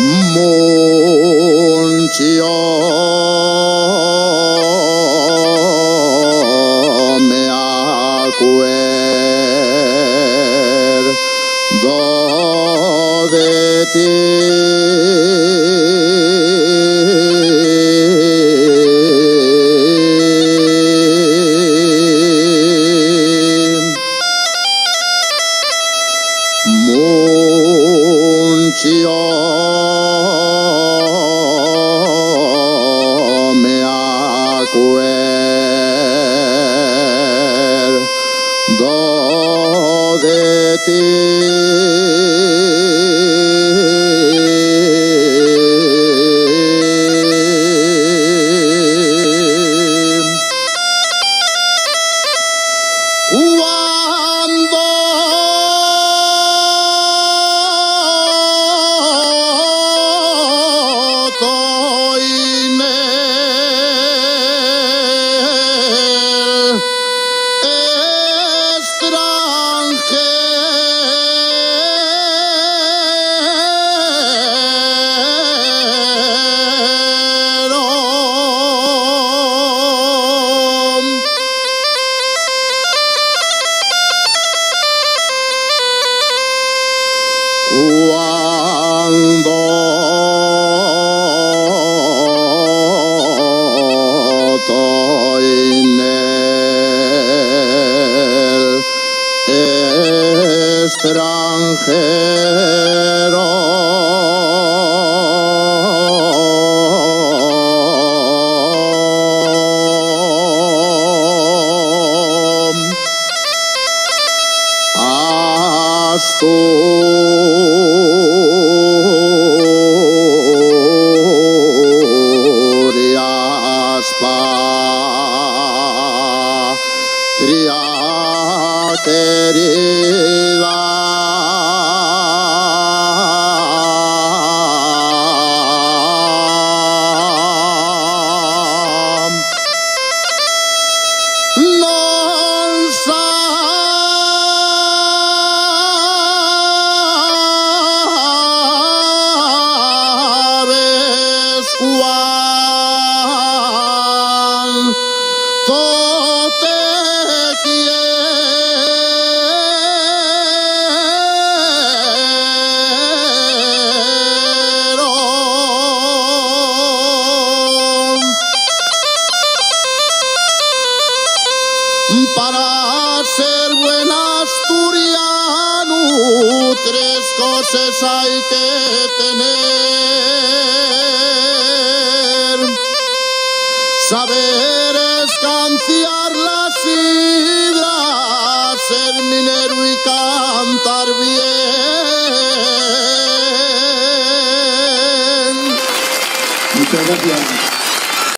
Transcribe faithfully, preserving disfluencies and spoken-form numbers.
Muncho me acuerdo de ti. Muncho me acuerdo de ti. Cuando toi nel extranjero. Cuando toi nel extranjero. Asturias, patria querida. Non sabes cuánto te quiero. Para ser buen asturianu, tres coses hai que tener: saber escanciar la sidra, ser mineru y cantar bien. Muchas gracias.